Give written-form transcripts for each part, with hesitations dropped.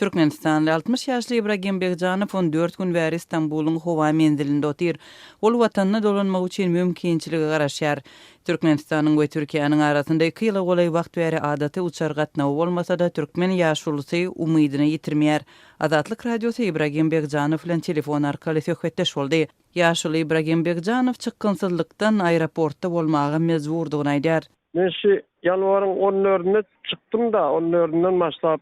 Türkmenistanly 60 ýaşly Ibragim Begjanow 14 gün bäri Stambulyň howa menzilinde otyr. Ol watanyna dolanmak üçin mümkinçilige garaşýar. Türkmenistanyň we Türkiýäniň arasynda iki ýyla golaý wagt bäri adaty uçar gatnawy bolmasa-da, türkmen ýaşulusy umydyny ýitirmeýär. Azatlyk Radiosy Ibragim Begjanow bilen telefon arkaly söhbetdeş boldy. Ýaşuly Ibragim Begjanow çykgynsyzlykdan aeroportda bolmaga mejburdygyny aýdýar. Men şu ýanwaryň on dördünde çykdym-da, on dördünden başlap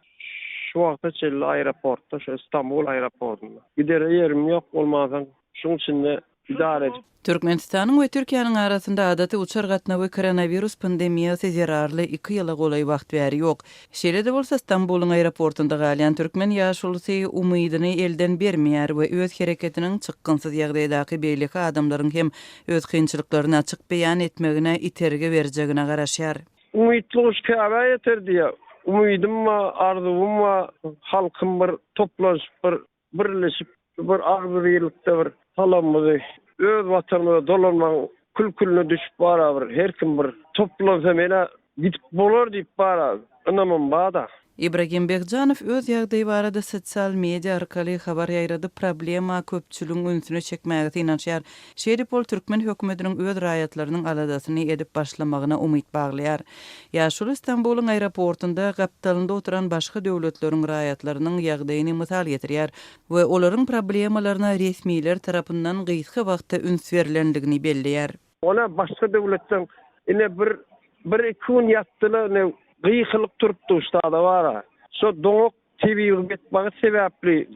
şu wagta çenli aeroportda, şu Stambul aeroportynda. Gidere ýerim ýok bolmansoň, şuň içinde idara edip. Türkmenistanyň we Türkiýäniň arasynda adaty uçar gatnawy koronawirus pandemiýasy zerarly iki ýyla golaý wagt bäri ýok. Şeýle-de bolsa, Stambulyň aeroportunda galýan türkmen ýaşulusy umydyny elden bermeýär we öz hereketiniň çykgynsyz ýagdaýdaky beýleki adamlaryň hem öz kynçylyklaryny açyk beýan etmegine itergi berjegine garaşýar. Umytly guş Käbä ýeter diýýär. Umydym bar, arzuwym bar, halkym bir toplanyşyp bir birleşip bir agzybirlikde bir salamymyzy öz watanymyza dolanmagyň kül-külüne düşüp bara bir her kim bir toplansa menä gidip bolar diýip bara ynamym bada. Ibragim Begjanow öz ýagdaýy barada sosial media arkaly habar ýaýradyp, problema köpçüligiň ünsüni çekmäge synanyşýar. Şeýdip, ol türkmen hökümetiniň öz raýatlarynyň aladasyny edip başlamagyna umyt baglaýar. Ýaşuly Stambulyň aeroportunda gapdalynda oturan başga döwletleriň raýatlarynyň ýagdaýyny mysal getirýär we olaryň problemalaryna resmiler tarapyndan gysga wagtda üns berlendigini belleýär. Ol-a başga döwletden ine bir, bir-iki gün ýatdy-la, ine gykylyk turupdy ştada bar-a. Şo doňak tebigy betbagt sebäpli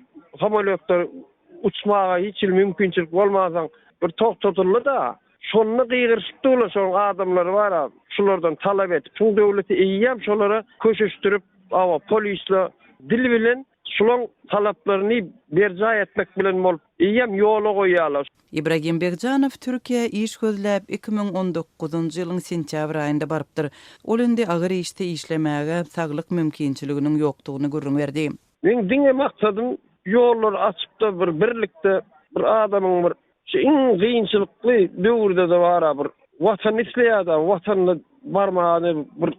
samolýotlar uçmaga hiç hili mümkinçilik bolmansoň bir togtadyldy-da. Şonda gygyryşypdy-la şoň adamlary bar-a, şulardan talap edip. Şuň döwleti eýýäm şolara köşeşdirip, hawa, polisle dil bilen şulaň talaplaryny berjaý etmek bilen bolup, eýýäm ýola goýýarlar. Ibragim Begjanow Türkiýä iş gözläp, 2019-njy ýylyň sentýabr aýynda barypdyr. Ol indi agyr işde işlemäge saglyk mümkinçiliginiň ýokdugyny gürrüň berdi. Meň diňe maksadym ýollary açypda bir birlikde bir adamyň bir şu iň gynçylykly döwürdede bara bir watanyny isleýärda watanyna barmaga bir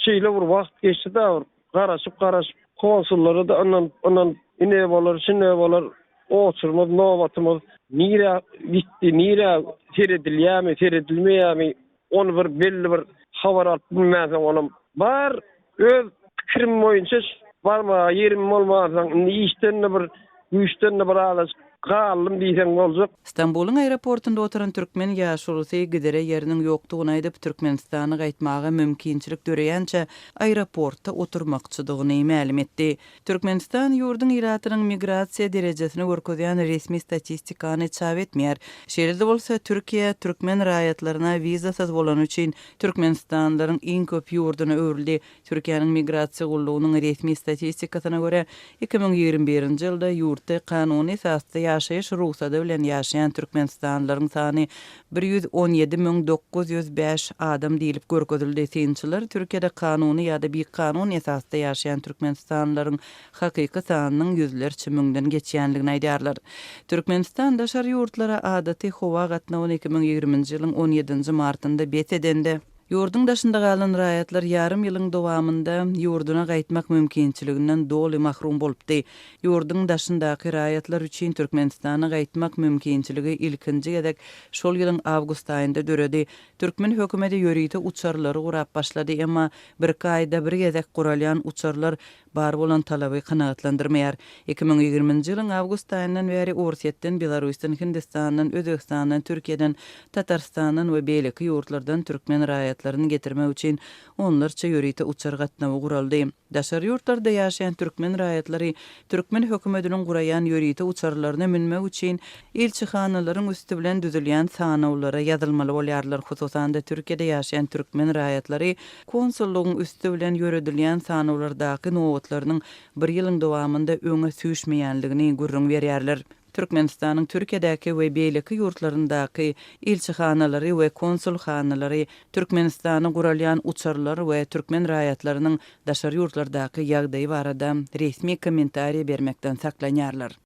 şeýle bir wagt geçdida bir Garaşyp garaşyp konsullara-da ynanyp ynanyp ine bolar şine bolar oçurymyz nobatymyz nirä gitdi nirä seredilýämi seredilmeýämi ony bir belli bir habar alyp bilmänsoň onam bar öz pikirim boýunça barmaga ýerim bolmansoň indi işden-de bir güýçden-de bir azajyk galdym diýseň boljak. Stambulyň aeroportunda oturan türkmen ýaşulusy gidere ýeriniň ýokdugyny aýdyp, Türkmenistana gaýtmaga mümkinçilik döreýänçä aeroportda oturmakçydygyny mälim etdi. Türkmenistan ýurduň ilatynyň migrasiýa derejesini görkezýän resmi statistikany çap etmeýär. Şeýle-de bolsa, Türkiýe türkmen raýatlaryna wizasyz bolany üçin türkmenistanlylaryň iň köp ýurduna öwrüldi. Türkiýäniň Migrasiýa gullugynyň resmi statistikasyna görä, 2021-nji ýylda ýurtda kanuny esasda ýaşaýyş rugsady bilen ýaşaýan türkmenistanlylaryň sany 117 905 adam diýlip görkezildi. Synçylar Türkiýede kanuny ýa-da bikanun esasda ýaşaýan türkmenistanlylaryň hakyky sanynyň ýüzlerçe müňden geçýändigini aýdýarlar. Türkmenistan daşary ýurtlara adaty howa gatnawyny 2020-nji ýylyň on ýedinji martynda bes edende, Ýurduň daşynda galan raýatlar ýarym ýylyň dowamynda ýurduna gaýtmak mümkinçiliginden doly mahrum bolupdy. Ýurduň daşyndaky raýatlar üçin Türkmenistana gaýtmak mümkinçiligi ilkinji gezek şol ýylyň awgust aýynda döredi. Türkmen hökümeti ýörite uçarlary gurap başlady, emma birki aýda bir gezek guralýan uçarlar bar bolan talaby kanagatlandyrmaýar. 2020-nji ýylyň awgust aýyndan bäri Orsýetden, Belarusdan, Hindistandan, Özbegistandan, Türkiýeden, Tatarstandan we beýleki ýurtlardan türkmen raýatlaryny getirmek üçin onlarça ýörite uçar gatnawy guraldy. Daşary ýurtlarda ýaşaýan türkmen raýatlary türkmen hökümetiniň guraýan ýörite uçarlaryna münmek üçin ilçihanalaryň üsti bilen düzülýän sanawlara ýazylmaly bolýarlar. Hususan-da, Türkiýede ýaşaýan türkmen raýatlary Konsullygyň üsti bilen ýöredilýän sanawlardaky nobatlarynyň bir ýylyň dowamynda öňe süýşmeýänligini gürrüň berýärler. Türkmenistanyň Türkiýedäki we beýleki ýurtlaryndaky ilçihanalary we konsulhanalary Türkmenistana guralýan uçarlar we türkmen raýatlarynyň daşary ýurtlardaky ýagdaýy barada resmi kommentariý bermekden saklanýarlar.